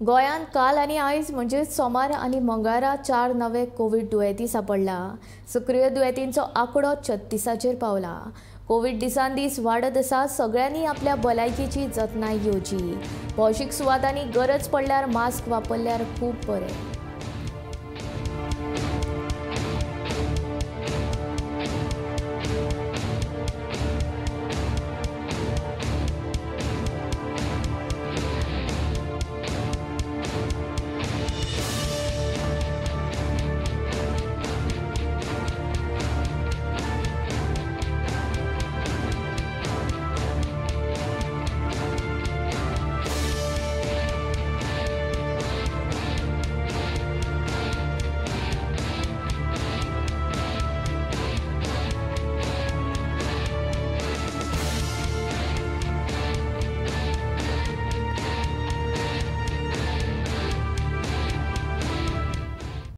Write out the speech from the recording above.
गोंयांत काल आनी आयज म्हणजे सोमार आनी मंगळारा 4 नवे कोवीड दुयेंती सापडला. सक्रीय दुयेंतींचो आंकडो 36चेर पावला. कोवीड दिसान दीस वाडत आसा. सगळ्यांनी आपल्या भलायकेची जतनाय घेवची. भौशीक सुवातांनी गरज पडल्यार मास्क वापरल्यार खूब बरें.